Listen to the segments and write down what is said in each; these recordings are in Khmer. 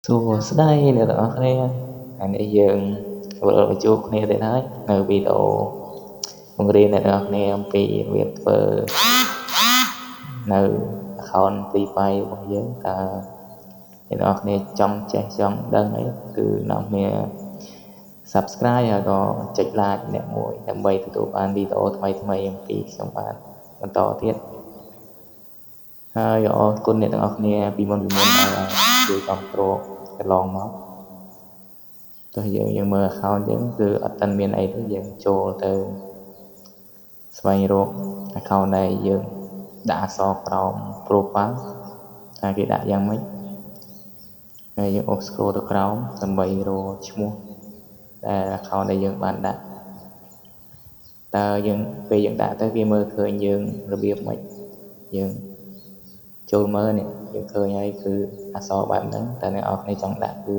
សួស្តីអ្នកទាំងអស់គ្នាថ្ងៃនេះយើងវិលមកជួបគ្នាទៀតហើយនៅវីដេអូបង្រៀនអ្នកទាំងអស់គ្នាអំពីរបៀបធ្វើនៅ account Free Fire របស់យើងតើអ្នកទាំងអស់គ្នាចង់ចេះចង់ដឹងអីគឺនាំគ្នា Subscribe ហើយក៏ចុច Like អ្នកមួយដើម្បីទទួលបានវីដេអូថ្មីៗអំពីខ្ញុំបាទបន្តទៀតហើយអរគុណអ្នកទាំងអស់គ្នាពីមុនពីមុនដែលជួយគ្រប់គ្រងកន្លងមកទោះយើងយើងមើល account យើងគឺអត់ទាន់មានអីទេយើងចូលទៅស្វែងរក account ដែលយើងដាក់អក្សរក្រោម profile ថាគេដាក់យ៉ាងម៉េចហើយយើងអូស scroll ទៅក្រោមដើម្បីរកឈ្មោះដែល account ដែលយើងបានដាក់តើយើងពេលយើងដាក់ទៅគេមើលឃើញយើងរបៀបម៉េចយើងចូលមើលនេះយើងឃើញហើយគឺអក្សរបែបហ្នឹងតែអ្នកនរគ្នាចង់ដាក់គឺ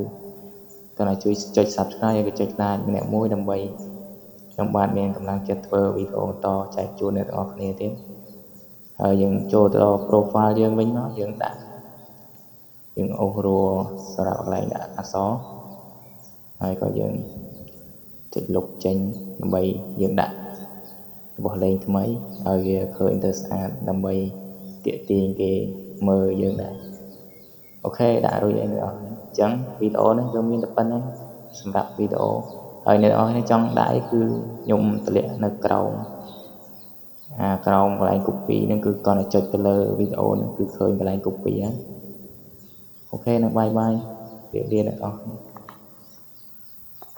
គាត់ឲ្យជួយចុច Subscribe ហើយក៏ចុច Like ម្នាក់មួយដើម្បីខ្ញុំបាទមានកម្លាំងចិត្តធ្វើវីដេអូបន្តចែកជូនអ្នកទាំងអស់គ្នាទៀតហើយយើងចូលទៅដល់ profile យើងវិញមកយើងដាក់យើងអូសរួសម្រាប់កន្លែងដាក់អក្សរហើយក៏យើងចុចលុបចេញដើម្បីយើងដាក់របស់លេងថ្មីឲ្យវាឃើញទៅស្អាតដើម្បីទាក់ទាញគេមើលយើងដែរ OK ដាក់រួចហើយអ្នកនរអញ្ចឹងវីដេអូនេះគឺមានតែប៉ុណ្្នឹងសម្រាប់វីដេអូហើយអ្នកនរចង់ដាក់អីគឺខ្ញុំតម្លាក់នៅក្រោមអាក្រោមកន្លែង copy ហ្នឹងគឺគ្រាន់តែចុចទៅលើវីដេអូហ្នឹងគឺឃើញកន្លែង copy ហើយ OK នឹង bye bye ជម្រាបលាអ្នកនរ។